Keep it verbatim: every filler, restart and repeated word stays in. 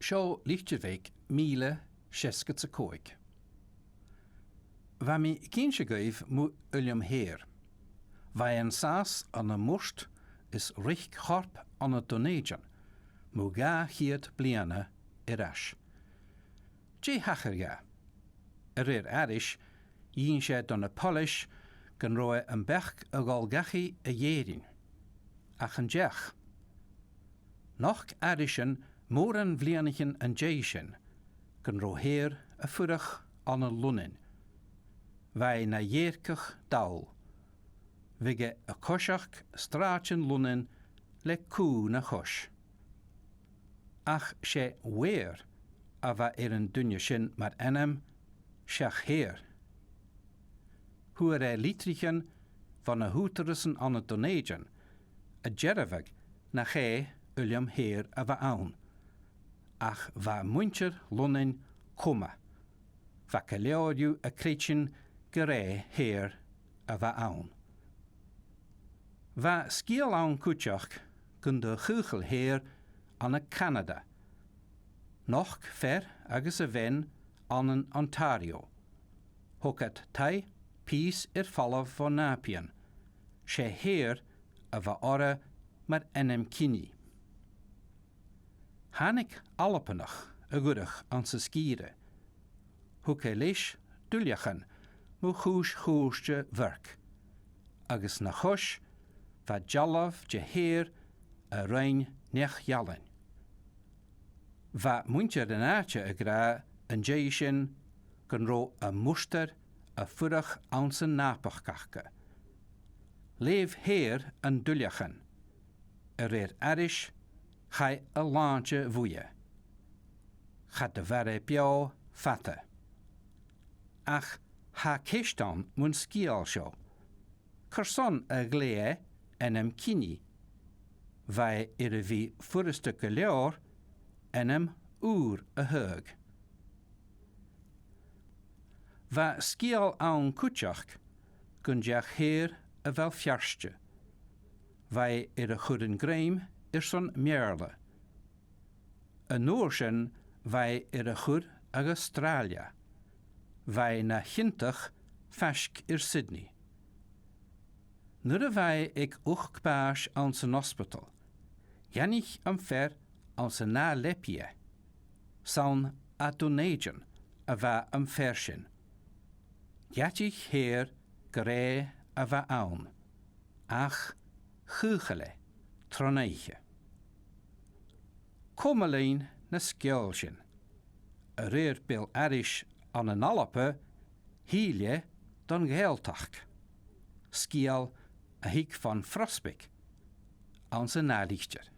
Seo litir bheag mìle seasgad 's a còig. Bha mi ag innse dhuibh mu Uilleam Hare. Bha e an sàs ann am murt is reic chorp ann an Dùn Èideann mu dhà cheud bliadhna air ais. Dè thachair dha? A rèir aithris, dh'inns e do na poilis gun robh e am beachd a dhol dhachaigh a dh'Èirinn. Ach an deach? Nochd aithrisean mòran bhliadhnaichean an dèidh sin gun robh Hare a' fuireach ann an Lunnainn. Bha e na dhèirceach dall. Bhiodh e a' coiseachd sràidean Lunnainn le cù na chois. Ach 's e Weir a bha air an duine sin mar ainm, seach Hare. Fhuair e litrichean bho na h-ùghdarrasan ann an Dùn Èideann a' dearbhadh nach e Uilleam Hare a bh' ann, ach bha muinntir Lunnainn coma. Bha gu leòr dhiubh a' creidsinn gur e Hare a bh' ann. Bha sgeul ann cuideachd gun do chaochail Hare ann an Canada. Nochd fear agus a bhean ann an Ontario. Thog iad taigh pìos air falbh bho Nàipean. 'S e Hare a bha orra mar ainm-cinnidh. Thàinig Albannach a dh'fhuireach anns an sgìre. Thug e leis duilleachan mu chùis-chùirte Bhurke, agus na chois bha dealbh de Hare a' ruighinn neach-ealain. Bha muinntir an àite ag ràdh an dèidh sin gun robh am murtair a' fuireach anns an nàbachd aca. Leugh Hare an duilleachan. A rèir aithris, chaidh a shlàinte bhuaithe. Cha do mhair e beò fada. Ach tha ceist ann mun sgeul seo. Carson a ghlèidh e ainm-cinnidh? Bha e air a bhith furasta gu leòr ainm ùr a thaghadh. Bha sgeul ann cuideachd gun deach Hare a Bheil Feirste. Bha e air a chur an grèim airson Mèirle. An uair sin bha e air a chur a dh'Astràilia. Bha e na chiontach faisg air Sydney. Nuair a bha e aig uchd-bàis anns an ospadal, dh'aithnich am fear anns an ath leabaidh e. 'S ann à Dùn Èideann a bha am fear sin. Dh'aidich Hare gur e a bha ann, ach chaochail e tron oidhche. Coma leinn na sgeòil sin. A rèir beul-aithris ann an Alba, thill e don Ghàidhealtachd. Sgeul a thig fon phrosbaig anns an ath litir.